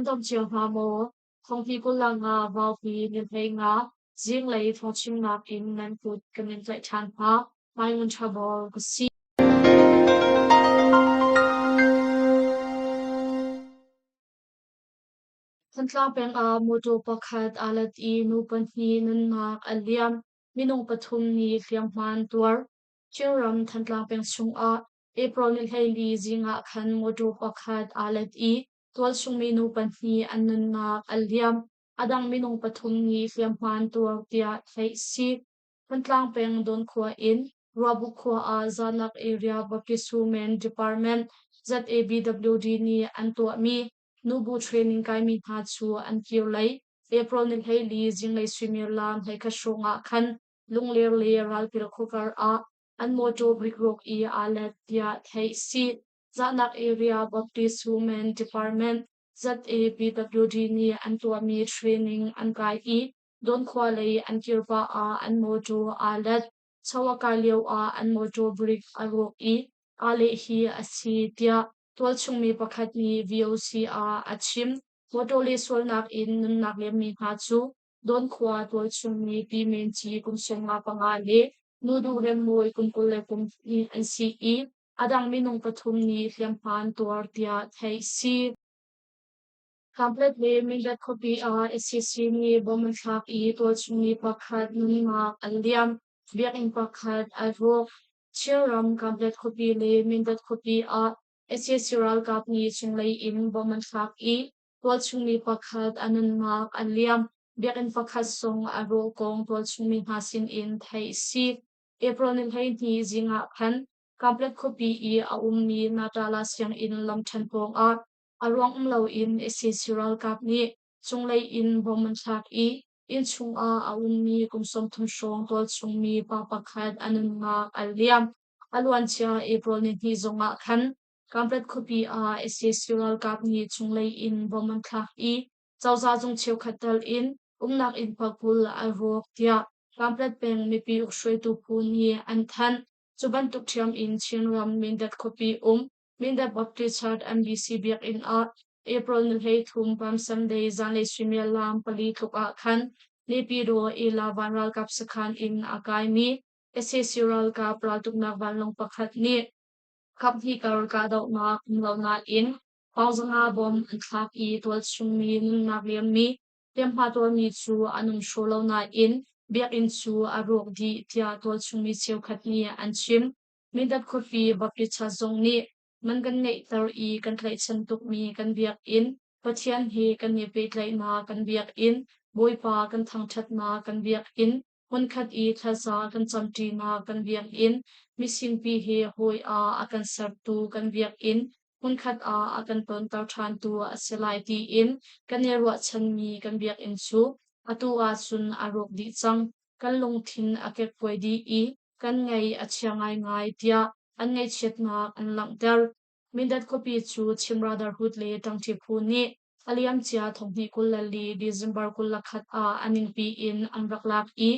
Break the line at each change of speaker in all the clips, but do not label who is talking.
Nan dam cio hna maw? Thawngpi 25 Vaupi ni 15 zinglei thawngchimnak in nan kut kan in tlaih ṭhan hna. Mai Ngun Ṭha Bawl ka si. Thantlang peng ah mawṭaw pakhat aa let i nu pahnih nunnak a liam. Minung pathum nih hliamhma an tuar. Chinram Thantlang peng chungah April ni 14 zing ah khan mawṭaw pakhat aa let i tualchung minu pahnih an nunnak a liam. A dang minung pathum nih hliamhma an tuar tiah theih a si. Thantlang peng Dawn khua in Ruabuk khua ah Zanak Area Baptist Women Department ZABWD nih an tuahmi nubu training kaimi hna cu an kir lei April ni 14 zinglei suimilam 11 hrawng ah khan Lungler le Ralpil khuakar ah an mawṭaw brikruak i aa let tiah theih a si. Zahnak Area Baptist Women Department ZABWD nih an tuahmi training an kai i Dawn khua lei an kir pah ah an mawṭaw aa let. Cho a kai lio ah an mawṭaw brik a rawk i aa leh hi a si tiah tualchung mi pakhat nih VOC ah a chim. Mawṭaw lehsualnak in nunnak liammi hna cu Dawn khua tualchung mi Pi Men Ci kum 55 le Nu Duh Rem Mawi kum 22 an si i a dang minung pathum nih hliamhma an tuar tiah theih a si. Kanpetlet le Mindat khuapi ah sac nih bomb an thlak i tualchung mi pakhat nunnak an liam. Biakinn pakhat a rawk. Chinram Kanpetlet khuapi le Mindat khuapi ah sac ralkap nih cunglei in bomb an thlak i tualchung mi pakhat a nunnak a liam. Biakinn pakhat zong a rawh kong tualchung mi hna sinin theih a si. April ni 12 zing ah khan Kanpetlet khuapi i a ummi Natala sianginn lamṭhen pawngah A ruang um loin sac ralkap nih cunglei in bomb an thlak i innchung ah a ummi kum 30 hrawng tualchung mi pa pakhat a nunnak a liam. A luancia April nihnih zongah khan Kanpetlet khuapi ah sac ralkap nih cunglei in bomb an thlak i cozah zung cheukhat tal in umnak inn pakul a rawk tiah Kanpetlet peng mipi ukhruaitu phu nih an thanh. Cu bantuk ṭhiam in Chinram Mindat khuapi um Mindat Baptist Church MBC biakinn ah April ni 13 Palm Sunday zanlei suimilam pali tluk ah khan Naypyidaw Ela van ralkap sakhan in a kaimi sac ralkap raltuknak vanlawng pakhat nih kaphnih kar kahdohnak um lo nain pawng bomb an thlak i tualchung mi nunnak liammi hliamhma tuarmi cu an um hraw lo nain biakinn cu a rawk dih tiah tualchung mi cheukhat nih an chim. Mindat khuapi Baptist Church zong nih man kan ngeihter i kan tlaihchan tukmi kan biakinn, Pathian he kan i pehtlaihnak kan biakinn, Bawipa kan thangṭhatnak kan biakinn, hmunkhat i thlaza kan camṭinak kan biakinn, misingpi he hawi ah a kan sertu kan biakinn, hmunkhat ah a kan tonter ṭhantu a si lai tiin kan i ruahchanmi kan biakinn cu atu ahcun a rawk dih cang. Kan lungthin a kekkuai dih i kan ngaih a chia ngaingai tiah an ngaihchiatnak an langhter. Mindat khuapi cu Chin Brotherhood le ṭangṭi phu nih a liamcia 2024 December 21 ah a ningpi in an rak lak i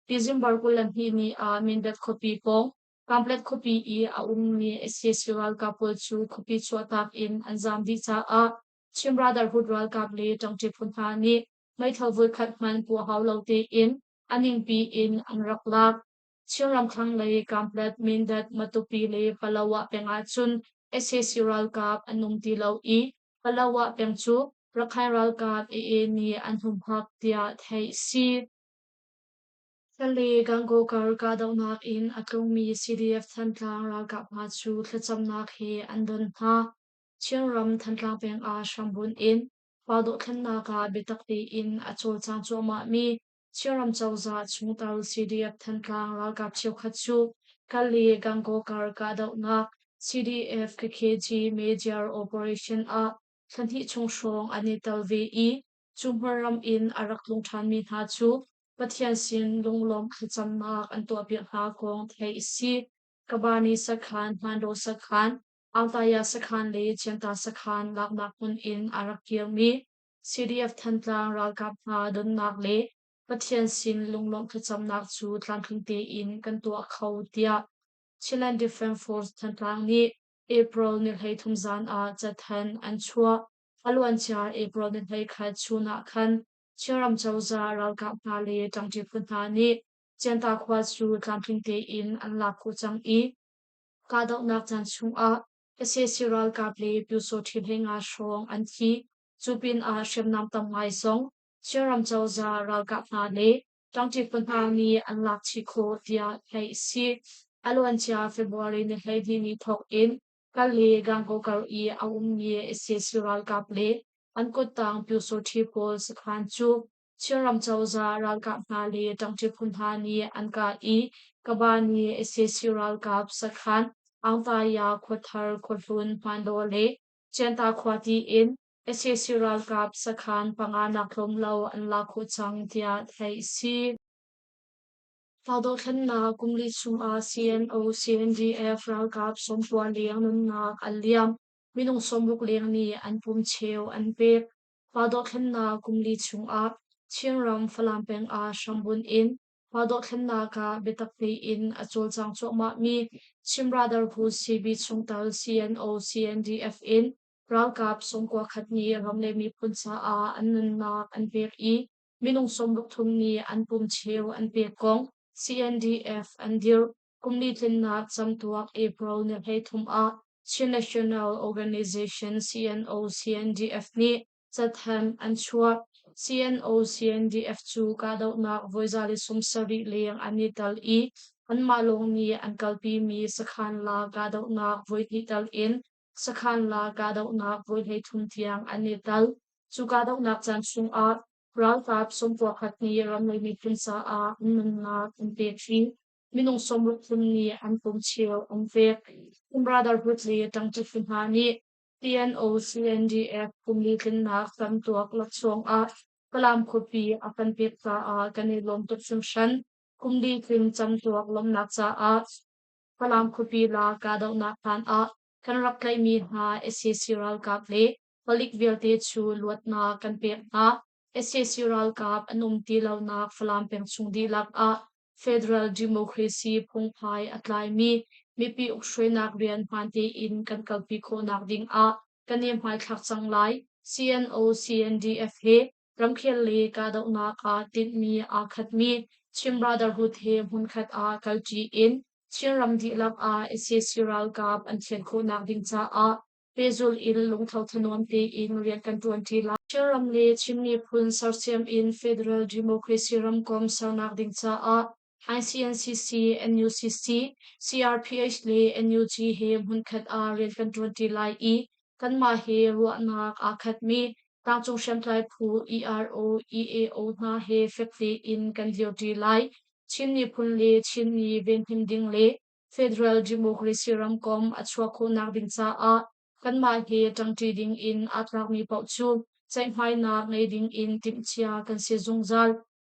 December 22 ni ah Mindat khuapi pawng Kanpetlet khuapi i a ummi sac ralkap pawl cu khuapi chuahtak in an zaam dih caah Chin Brotherhood ralkap le ṭangṭi phu hna nih meithal voikhat hmanh puah hau lo tein a ningpi in an rak lak. Chinram thlanglei Kanpetlet, Mindat, Matupi le Palawa peng ahcun sac ralkap an um ti lo i Palawa peng cu Rakhine ralkap AA nih an humhak tiah theih a si. Sale Gangaw kar kahdohnak in a tlungmi CDF Thantlang ralkap hna cu thlacamnak he an don hna. Chinram Thantlang peng ah hrambunh in pa dohthlennak ah biatak tein a cawlcang cuahmahmi Chinram cozah chungtel CDF Thantlang ralkap cheukhat cu Kale Gangaw kar kahdohnak CDF KKG Major Operation ah thla hnih chung hrawng an i tel ve i cu hmunram in a rak tlung ṭhanmi hna cu Pathian sin lunglawm thlacamnak an tuahpiak hna kong theih a si. Kabani sakhan, Hmandaw sakhan, Altaya sakhan le Cianta sakhan laknak hmun in a rak kirmi CDF Thantlang ralkap hna donnak le Pathian sin lunglawmh thlacamnak cu tlamtling tein kan tuah kho tiah Chinland Defense Force Thantlang nih April ni 13 zan ah cathanh an chuah. A luancia April ni 21 chun ah khan Chinram cozah ralkap hna le ṭangṭi phu hna nih Cianta khua cu tlamtling tein an lak khawh cang i kahdohnak caan chungah sac ralkap le Pyusawṭhi 15 hrawng an thi. Cu pinah hriamnam tam ngai zong Chinram cozah ralkap hna le ṭangṭi phu hna nih an lak chih khawh tiah theih a si. A luancia February ni 12 ni thawk in Kal le Gangaw kar i a ummi sac ralkap le an kuttang Pyusawṭhi pawl sakhan cu Chinram cozah ralkap hna le ṭangṭi phu hna nih an kah i Kaba nih sac ralkap sakhan Aungtaya Khuathar Khuahlun Hmandaw le Cianta khua tiin sac ralkap sakhan panga nak tlawm lo an lak khawh cang tiah theih a si. Dohthlennak kum li chungah CNO, CNDF ralkap 90 leng nunnak an liam. Minung 60 leng nih an pum cheu an pek. Dohthlennak kum li chungah Chinram Falam peng ah hrambunh in dohthlennak ah biatak tein a cawlcang cuahmahmi Chin Brotherhood CB chungtel CNO, CNDF in ralkap 91 nih ram le miphun caah an nunnak an pek i minung 63 nih an pum cheu an pek kong CNDF an dirh. Kum li tlinnak camtuak April ni 33 ah Chin National Organization CNO CNDF nih cathanh an chuah. CNO CNDF cu kahdohnak voi 170 leng an i tel i anmah lawng nih an kalpimi sakhan la kahdohnak voi hnih tal in sakhan la kahdohnak voi 33 tiang an i tel. Cu kahdohnak caan chungah ralkap 91 nih ram le miphun caah an nunnak an pek i minung 63 nih an pum cheu an pek. Brotherhood le ṭangṭi phu hna nih TNO CNDF kum li tlinnak camtuak laksawng ah Falam khuapi a kan pek caah kan i lawm tuk hringhran. Kum li tling camtuak lawmhnak caah Falam khuapi la kahdohnak hlan ah kan rak tlaihmi hna sac ralkap le palik vialte cu luatnak kan pek hna. Sac ralkap an um ti lonak Falam peng chung dihlak ah Federal Democracy phungphai a tlaimi mipi ukhruainak rian hmaan tein kan kalpi khawhnak ding ah kan i hmaithlak cang lai. CNO CNDF he ramkhel le kahdohnak ah tinhmi aa khatmi Chin Brotherhood he hmunkhat ah kalṭi in Chinram dihlak ah sac ralkap an thian khawhnak ding caah pehzulh in lungtho thanuam tein rian kan ṭuanṭi lai. Chinram le Chin miphun sersiam in Federal Democracy ramkomh sernak ding caah ICNCC, NUCC, CRPH le NUG he hmunkhat ah rian kan ṭuanṭi lai i kanmah he ruahnak aa khatmi tlangcung hriamtlai phu ERO, EAO hna he fek tein kan dirṭi lai. Chin miphun le Chinmi venhim ding le Federal Democracy ramkomh a chuah khawhnak ding caah kanmah he ṭangṭi ding in aa tlakmi paoh cu ceihmainak ngei ding in timhcia kan si zungzal.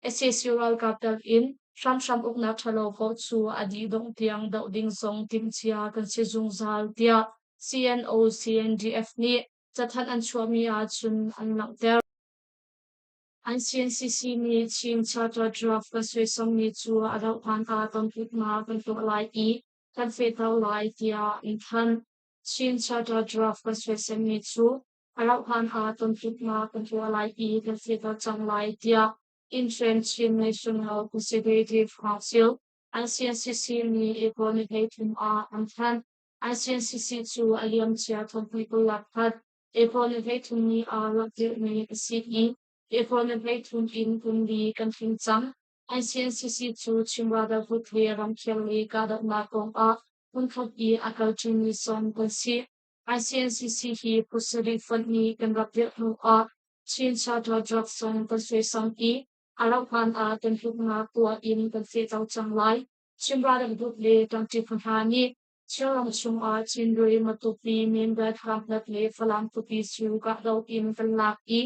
Sac ralkap tel in hramhram uknak ṭhalo paoh cu a dih dongh tiang doh ding zong timhcia kan si zungzal, tiah CNO CNDF nih cathanh an chuahmi ahcun an langhter. ICNCC nih Chin Charter Draft kan suaisammi cu a rauhhlan ah tonputnak kan tuah lai i kan fehter lai tiah an thanh. Chin Charter Draft kan suaisammi cu a rauhhlan ah tonputnak kan tuah lai i kan fehter cang lai tiah Interim Chin National Consultative Council ICNCC nih April ni 13 ah an thanh. ICNCC cu a liamcia thawngpui 21 April ni 33 ni ah rak dirhmi a si i April ni 33 in kum li kan tling cang. ICNCC cu Chin Brotherhood le ramkhel le kahdohnak kongah hmunkhat i a kalṭimi zong kan si. ICNCC hi phu sarih fonh nih kan rak dirh hnu ah Chin Charter Draft zong kan suaisam i a rauhhlan ah kan hlutnak tuah in kan fehter cang lai. Chin Brotherhood le ṭangṭi phu hna nih Chinram chungah Chinri, Matupi, Mindat, Ramhlat le Falam khuapi cu kahdo in kan lak i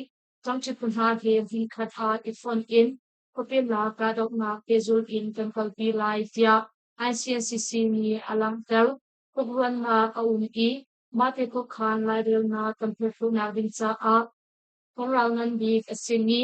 ṭangṭi phu hna he hmunkhat ah i fonh in khuapi lak kahdohnak pehzulh in kan kalpi lai tiah ICNCC nih a langhter. Tlukruannak a um i mahte khuakhan lairelnak kan hmuhkhawhnak ding caah kan ral ngan bik a simi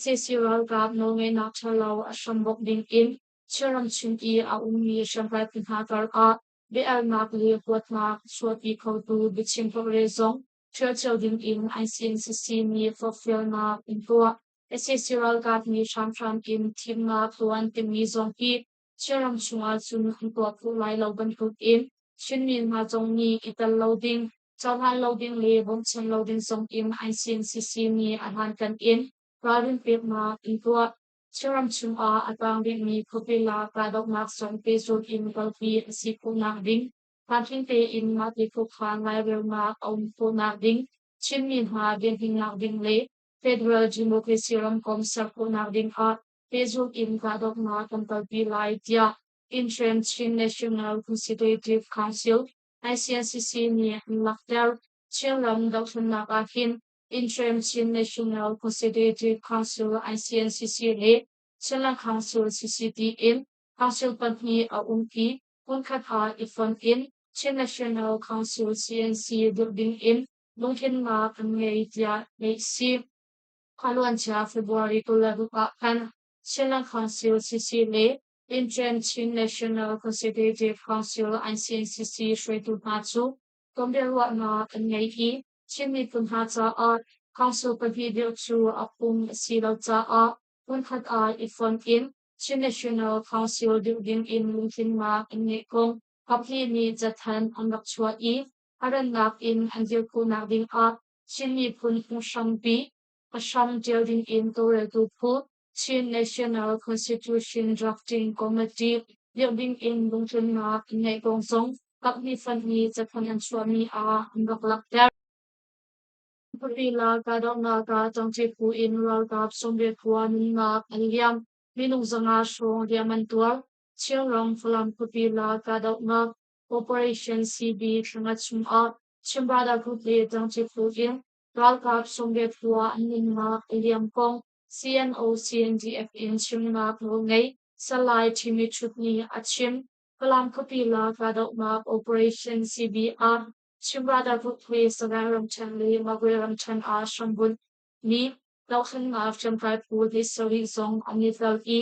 sac ralkap nawlngeihnak ṭhalo a hrambawk ding in Chinram chung i a ummi hriamtlai phu hna karah bia-alnak le huatnak a chuahpi khotu biachim holhrel zong ṭhial cio ding in ICNCC nih forhfialnak an tuah. Sac ralkap nih hramhram in thimnak tuan timi zong hi Chinram chungah cun an tuah khawh lai lo bantukin Chinmi hna zong nih i tel lo ding, cohlan lo ding le bawmchan lo ding zong in ICNCC nih a hlankan in ralrin peknak an tuah. Chinram chungah a tang rihmi khuapi lak kahdohnak zong pehzulh in kalpi a si khawhnak ding, tlamtling tein mahti khuakhan lairelnak a um khawhnak ding, Chinmi hna venhimnak ding le Federal Democracy ramkomh ser khawhnak ding ah pehzulh in kahdohnak kan kalpi lai tiah Interim Chin National Consultative Council ICNCC nih an langhter. Chinram dohthlennak ah hin Interim Chin National Consultative Council ICNCC le Chinland Council CCT in council pahnih a um i hmunkhat ah i fonh in Chin National Council CNC dirh ding in lungtlinnak an ngei tiah theih si. A luancia February 26 ah khan Chinland Council CC le Interim Chin National Consultative Council ICNCC hruaitu hna cu tonbiaruahnak an ngei i Chin miphun hna caah council pahnih dirh cu a phung a si lo caah hmunkhat ah i fonh in Chin National Council dirh ding in lungtlinnak an ngeih kong kaphnih nih cathanh an rak chuah i a rannak in an dir khawhnak ding ah Chin miphun phunghrampi a hram ṭial ding in tawlreltu phu Chin National Constitution Drafting Committee dirh ding in lungtlinnak an ngeih kong zong kaphnih fonh nih cathanh an chuahmi ah an rak langhter. Khuapi la kahdohnak ah ṭangṭi phu in ralkap 80 khua nunnak an liam. Minung 500 hrawng hliam an tuar. Chinram Falam khuapi la kahdohnak Operation CB thla chungah Chin Brotherhood le ṭangṭi phu in ralkap 80 khua an nunnak a liam kong CNO CNDF in chimnak nawlngei Salai Thimi Htut nih a chim. Falam khuapi la kahdohnak Operation CB ah Chin Brotherhood he Sagaing ramṭhen le Magwe ramṭhen ah hrambunh mi dohthlennak hriamtlai phu hleisarih zong an i tel i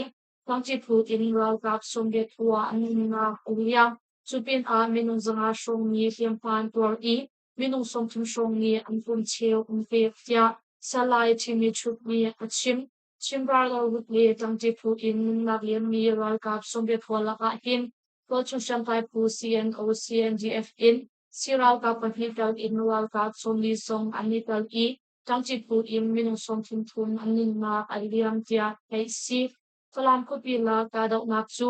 Thangṭi phu in ralkap 80 khua an nunnak a liam. Cu pinah minung 500 hrawng nih hliamhma an tuar i minung 30 hrawng nih an pum cheu an pek tiah Salai Thimi Htut nih a chim. Chin Brotherhood le ṭangṭi phu in nunnak liammi ralkap 80 khua lakah hin tualchung hriamtlai phu CNO CNDF in si ralkap pahnih tel in ralkap 40 zong an i tel i ṭangṭi phu in minung 33 an nunnak a liam tiah theih a si. Falam khuapi lak kahdohnak cu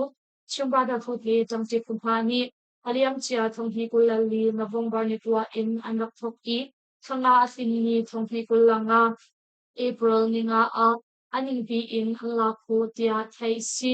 Chin Brotherhood le ṭangṭi phu hna nih a liamcia 2024 November ni tuah in an rak thawk i thla nga a tlinmi 2025 April ni nga ah a ningpi in an lak khawh tiah theih a si.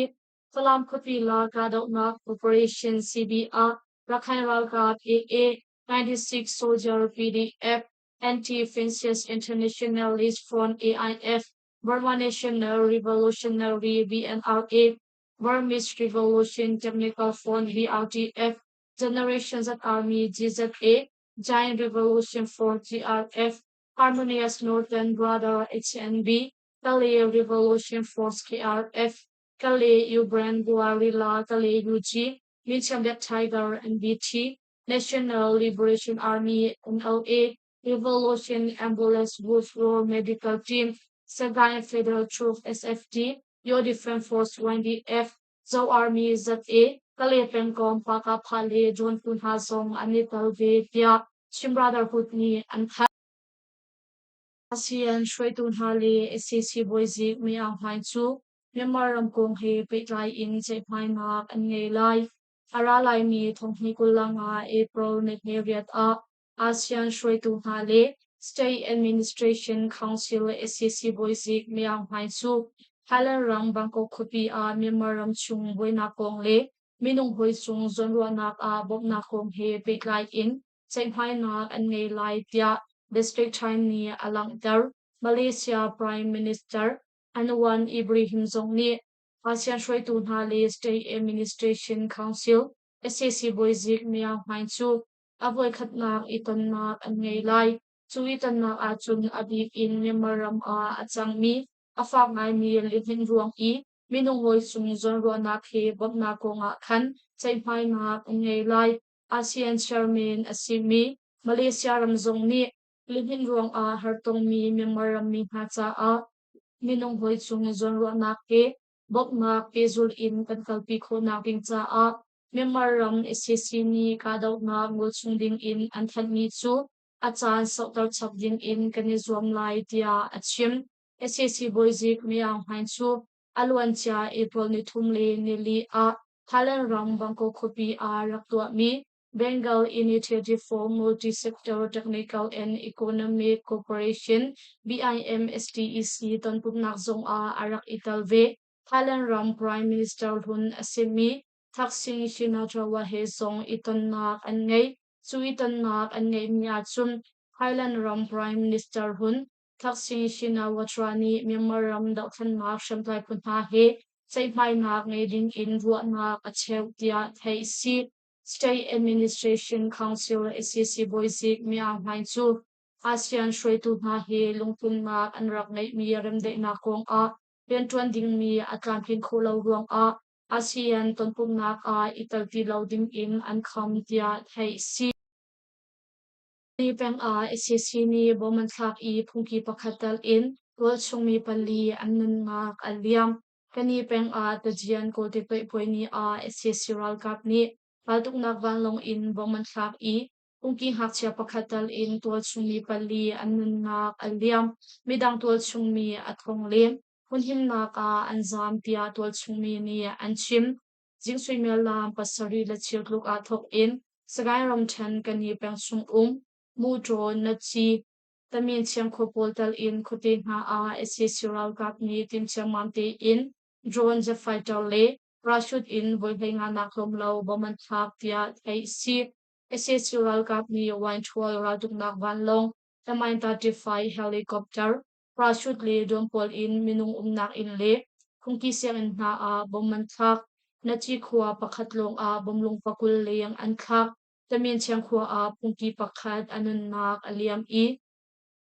Falam khuapi lak kahdohnak Operation CB ah Rakhine ralkap AA, 96 Soldier PDF, Anti-Fascist Internationalist Front AIF, Burma National Revolutionary BNRA, Burmese Revolution Technical Front BRTF, Generation Z Army GZA, Giant Revolution Front GRF, Harmonious Northern Brother HNB, Kale Revolution Force KRF, Kale Ubran Guerrilla Kale UG, Minchiam Tiger NBT, National Liberation Army NLA, Revolution Ambulance Wolf War Medical Team, Sagaing Federal Troops SFT, Yo Defense Force YDF, Zo Army ZA, Kale pengkom Pakapha le Jawntu hna zong an i tel ve tiah Chin Brotherhood nih an thanh. ASEAN hruaitu hna le sac bawizik Min Aung Hlaing cu Myanmar ram kong he pehtlai in ceihmainak an ngei lai. A ra laimi thonghnih 25 April ni 28 ah ASEAN hruaitu hna le State Administration Council sac bawizik Min Aung Hlaing cu Thailand ram Bangkok khuapi ah Myanmar ram chung buainak kong le minung hawi cung zawnruahnak ah bawmhnak kong he pehtlai in ceihmainak an ngei lai tiah The Straits Times nih a langhter. Malaysia Prime Minister Anwar Ibrahim zong nih ASEAN hruaitu hna le State Administration Council sac bawizik Min Aung Hlaing cu a voikhatnak i tonnak an ngei lai. Cu i tonnak ahcun a bik in Myanmar ram ah a cangmi a fak ngaimi lihnin ruang i minung hawi cung zawnruahnak he bawmhnak kongah khan ceihmainak an ngei lai. ASEAN chairman a simi Malaysia ram zong nih. Lihninh ruangah hartongmi Myanmar rammi hna caah minung hawi cung zawnruahnak he bawmhnak pehzulh in kan kalpi khawhnak ding caah Myanmar ram sac nih kahdohnak ngol chung dingin an thanhmi cu a caan sauhter chap dingin kan i zuam lai tiah a chim. Sac bawizik Myo Aung Hlaing cu a luancia April nithum le nili ah Thailand ram Bangkok khuapi ah rak tuahmi Bengal Initiative for Multi-Sector Technical and Economic Cooperation BIMSTEC tonpumhnak zongah a rak i tel ve. Thailand ram Prime Minister hlun a simi Thaksin Shinawatra he zong i tonnak an ngei. Cu i tonnak an ngeihmi ahcun Thailand ram Prime Minister hlun Thaksin Shinawatra nih Myanmar ram dohthlennak hriamtlai phu hna he ceihmainak ngei dingin ruahnak a cheuh tiah theih a si. State Administration Council SEC bawizik Mi Aung Hlaing cu ASEAN hruaitu hna he lungtlunnak an rak ngeihmi remdaihnak kongah rianṭuan dingmi a tlamtlin khawh lo ruangah ASEAN tonpumhnak ah i tel ti lo dingin an kham tiah theih a si. Ni peng ah SEC nih bom an thlak i phungki pakhat tal in tualchung mi pali an nunnak a liam. Kani peng ah Tajian Kawlte paihpuai ni ah sac ralkap nih raltuknak vanlawng in bom an thlak i phungki ngakchia pakhat tal in tualchung mi pali an nunnak a liam. Midang tualchung mi a thong len. Hmunhimnak ah an zaam tiah tualchung mi nih an chim. Zing suimilam pasarih le cheu tluk ah thawk in Sagaing ramṭhen Kani peng chung um Muṭaw, Naci, Tamin Chiangkhua pawl tal in khuate hna ah sac ralkap nih timhciammam tein drone jet fighter le parachute in voi 15 nak tlawm lo bom an thlak tiah theih a si. Sac ralkap nih Y-12 raltuknak vanlawng, Mi-35 helicopter, parachute le drone pawl in minung umnak inn le phungki sianginn hna ah bom an thlak. Naci khua pakhat lawng ah bomlung pakul leng an thlak. Tamin Chiangkhua ah phungki pakhat a nunnak a liam i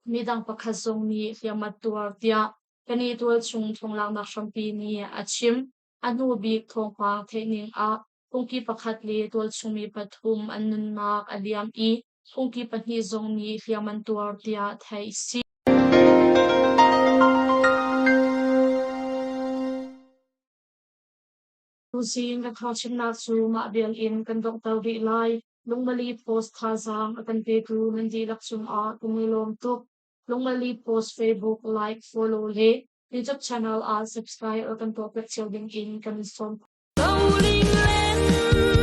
midang pakhat zong nih hliam a tuar tiah Kani tualchung thonglaknak hrampi nih a chim. A hnu bik thawngpang theih ning ah phungki pakhat le tualchungmi pathum an nunnak a liam i phungki pahnih zong nih hliam an tuar tiah theih a si. Tuzing ka thawngchimnak cu mah vial in kan donghter rih lai. Lungmali Post thazaang a kan petu nan dihlak cungah kan i lawm tuk. Lungmali Post Facebook like, follow le YouTube channel ah subscribe a kan tuahpiak cio ding in kan in sawm.
Rolling land.